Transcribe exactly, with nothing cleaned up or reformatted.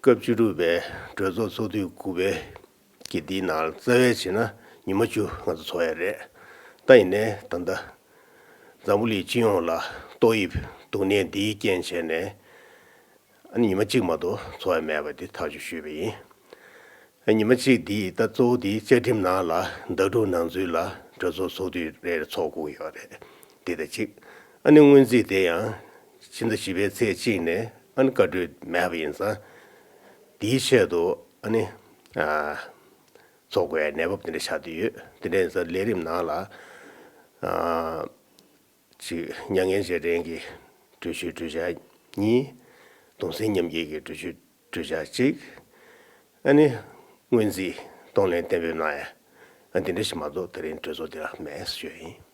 སྐབས་བཅུ་དྲུག་པའི་གྲོས་ཚོགས་ཚོགས་དུས་དགུ་པའི་གི་འདིའི་ནང་ལ་རྩ་བའི་བྱས་ན་ཉི་མ་བཅུ་ང་ཚོ་ཚོགས་ཡ་རེད། ད་ཡིན་ནའི་ད་ལྟ་འཛམ་བུ་གླིང་སྤྱི་ཡོངས་ལ་ཏོག་དབྱིབས་སྡུག་བསྔལ་འདིའི་རྐྱེན་བྱས་ནས་ཨ་ནི་ཉི་མ་གཅིག་མ་གཏོགས་ཚོགས་ཡ་མེད་པ་འདི་ཐག་གཅོད་ཞུས་པ་ཡིན། ཉི་མ་གཅིག་འདི་ད་གཙོ་བོ་འདི་བཅའ་ཁྲིམས་ནང་ལ་ཟླ་དྲུག་ནང་ཚུད་ལ་གྲོས་ཚོགས་ཚོགས་དུས་རེ་རེ་ཚོགས་དགོས་ཡོད་རེད། འདི་དང་གཅིག་ཨ་ནི་སྔོན་རྩིས་དེ་ཡང་ཕྱི་ཟླ་བཞི་པའི་ཚེས་གཅིག་ནས་ཨ་ནི་བཀའ་འཁྲོལ་མེད་པ་ཡིན་ཙང་། འདིའི་ཆེད་དུ་ཨ་ནི་ཨ་ཚོགས་དགོས་ཡ་གནས་བབ་དེ་འདྲ་ཆགས་བསྡད་ཡོད། དེ་འདྲ་ཡིན་ཙང་ལས་རིམ་ནང་ལ་ཨ་ཅིག་མྱ་ངན་ཞེ་དྲན་གྱི་གྲོས་ཆོད་གྲོས་འཆར་གཉིས། གདུང་སེམས་མཉམ་སྐྱེད་ཀྱི་གྲོས་ཆོད་གྲོས་འཆར་གཅིག་ཨ་ནི་སྔོན་རྩིས་གཏོང་ལེན་གཏན་འབེབས་གནང་ཡ། ཨ་འདི་འདྲ་ཞིག་མ་གཏོགས་དེ་རིང་གྲོས་ཚོགས་འདི་ལ་མེད་ཞུ་ཡ་ཡིན།